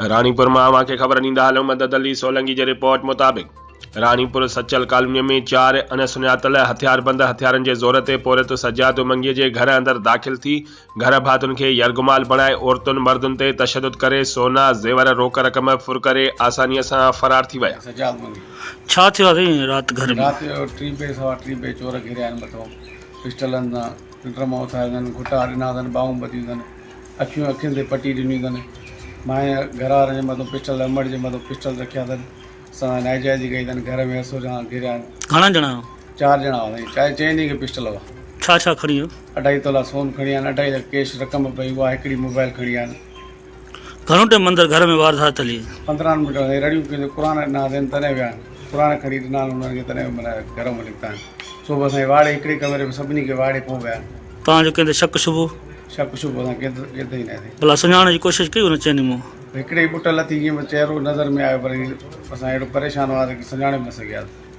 راڻيپور مان اوهان کي خبر ڏيندا هلون مدد علي سولنگي جي رپورٽ مطابق راڻيپور سچل ڪالوني ۾ چار اڻ سڃاتل هٿياربند هٿيارن جي زور تي پورهيت سجاد منگي جي گهر اندر داخل ٿي گهر ڀاتين کي يرغمال بڻائي عورتن مردن تي تشدد ڪري سونا زيور روڪ رقم ڦر ڪري آساني سان فرار ٿي ويا. سجاد منگي. ڇا ٿيو آهي سائين رات گهر ۾؟ رات جو ٽي بجي سوا ٽي بجي چور گهريا آهن مٿو پسٽلن سان پنڊ مان اٿاريا اٿن گهٽا ڏنا اٿن ٻانهون ٻڌيون اٿن اکيون اکين تي پٽي ڏني اٿن مائي گهر وارن جي مٿو پسٽل امڙ جي مٿو پسٽل رکيا اٿن سان ناجائزي ڪئي اٿن گهر ۾ اسو جا گهريا آهن. گهڻا ڄڻا هئا؟ چار ڄڻا هئا سائين چاهي چئني کي پسٽل هئا. ڇا ڇا کڻي ويو؟ اڍائي تولا سون کڻي آيا آهن، اڍائي لک ڪيش رقم پئي اها هڪڙي موبائل کڻي آيا آهن. گهڻو ٽيم اندر گهر ۾ واردات هلي؟ 15 منٽ سائين رڙيون ڪيون قرآن ڏنا اٿن تڏهن ويا آهن قرآن کڻي ڏنا آهن انهن کي تڏهن معنيٰ گهر مان نڪتا آهن صبح سائين واڙي هڪڙي ڪمري ۾ سڀني کي واڙي پوء ويا آهن. توهان جو ڪنهن تي شڪ شبهو؟ شڪ شبهو اسان ڪنهن تي ڪنهن تي ئي ناهي سائين. ڀلا سڃاڻڻ جي ڪوشش ڪئي انهن چئني مون؟ هڪڙي ئي ٻٽ لٿي جيئن چهرو نظر ۾ آيو پر اسان اهڙو پريشان هئاسين ڪي سڃاڻي به نه سگهياسين.